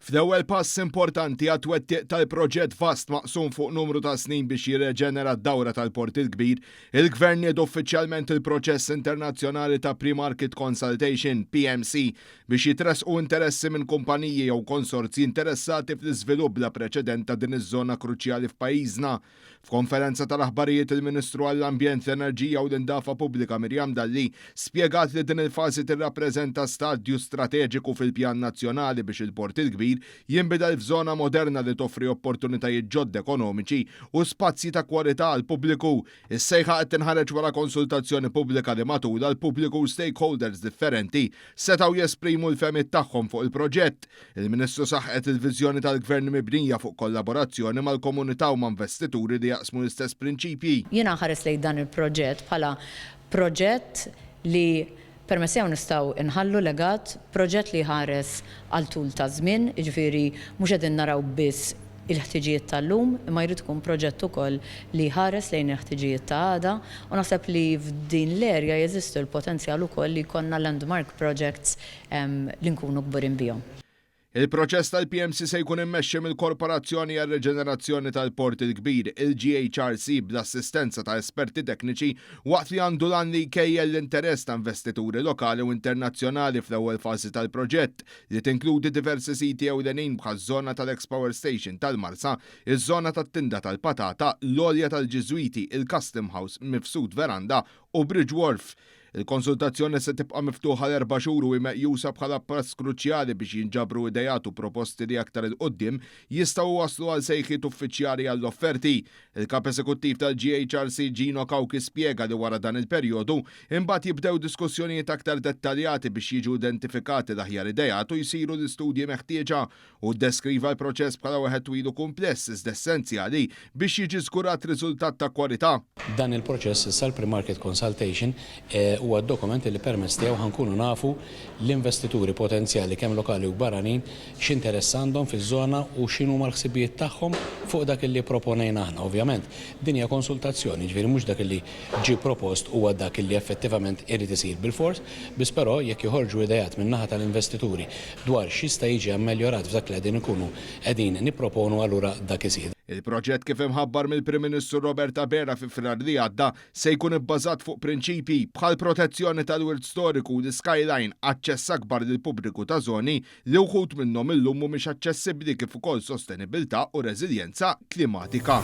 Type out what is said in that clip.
Fl-ewwel pass importanti għat-twettiq tal-proġett vast maqsum fuq numru ta' snin biex jirreġenera d-dawra tal-Port il-Kbir, il-Gvern nieda uffiċjalment il-proċess internazzjonali ta' Pre-Market Consultation, PMC, biex jitressqu interessi minn kumpaniji jew konsorzji interessati fl-iżvilupp bla preċedent ta' din iż-żona kruċjali f'pajjiżna. F'konferenza tal-aħbarijiet il-Ministru għall-Ambjent, l-Enerġija u l-Indafa Pubblika Miriam Dalli spjegat li din il-fażi tirrappreżenta stadju strateġiku fil-pjan nazzjonali biex il-Port il-Kbir jinbidel f'żona moderna li toffri opportunitajiet ġodda ekonomiċi u spazji ta' kwalità għall-pubbliku. Is-sejħa qed tinħareġ wara konsultazzjoni pubblika li matulha l-pubbliku u stakeholders differenti setgħu jesprimu l-fehmiet tagħhom fuq il-proġett. Il-Ministru saħqet il-viżjoni tal-Gvern mibnija fuq kollaborazzjoni mal-komunità u ma' investituri li jaqsmu l-istess prinċipji. Jiena nħares lejn dan il-proġett bħala proġett li permezz tiegħu nistgħu nħallu legat, proġett li jħares għal tul ta' żmien, jiġifieri mhux qegħdin naraw biss il-ħtiġijiet tal-lum imma jrid ikun proġett ukoll li jħares lejn il-ħtiġijiet ta' għada u naħseb li f'din l-area jeżistu l-potenzjal ukoll li jkollna landmark projects li nkunu kburin bihom. Il-proċess tal-PMC se jkun immexxi mill-Korporazzjoni għar-Riġenerazzjoni tal-Port il-Kbir, il-GHRC, bl-assistenza ta' esperti tekniċi waqt li għandu l-għan li jkejjel l-interess ta' investituri lokali u internazzjonali fl-ewwel fażi tal-proġett li tinkludi diversi siti ewlenin bħaż-żona tal-ex Power Station tal-Marsa, iż-żona tat-Tinda tal-Patata, l-Għolja tal-Ġiżwiti, il-Custom House, Mifsud Veranda u Bridge Wharf. Il-konsultazzjoni se tibqa' miftuħa għal erba' xhur u hi meqjusa bħala pass kruċjali biex jinġabru ideat u proposti li aktar 'il quddiem jistgħu iwasslu għal sejħiet uffiċjali għall-offerti. Il-Kap Eżekuttiv tal-GHRC Gino Cauchi spjega li wara dan il-perjodu, imbagħad jibdew diskussjonijiet aktar dettaljati biex jiġu identifikati l-aħjar ideat u jsiru l-istudji meħtieġa. Hu ddeskriva l-proċess bħala wieħed twil u kumpless iżda essenzjali biex jiġi żgurat riżultat ta' kwalità. Dan il-proċess issa l-pre-market consultation huwa d-dokument li permezz tiegħu ħa nkunu nafu l-investituri potenzjali kemm lokali u barranin x'interess għandhom fiż-żona u x'inhuma l-ħsibijiet tagħhom fuq dak li pproponejna aħna. Ovvjament din hija konsultazzjoni, jiġifieri mhux dak li ġie propost huwa dak li effettivament irid isir bilfors, biss però jekk joħorġu ideat min-naħa tal-investituri dwar x'jista' jiġi ammeljorat f'dak li qegħdin inkunu qegħdin nipproponu allura dak isir. Il-proġett kif imħabbar mill-Prim Ministru Robert Abela fi Frar li għadda se jkun ibbażat fuq prinċipji bħall-protezzjoni tal-wirt storiku u l-iskyline, aċċess akbar lill-pubbliku ta' żoni li wħud minnhom illum mhumiex aċċessibbli kif ukoll sostenibilità u reżiljenza klimatika.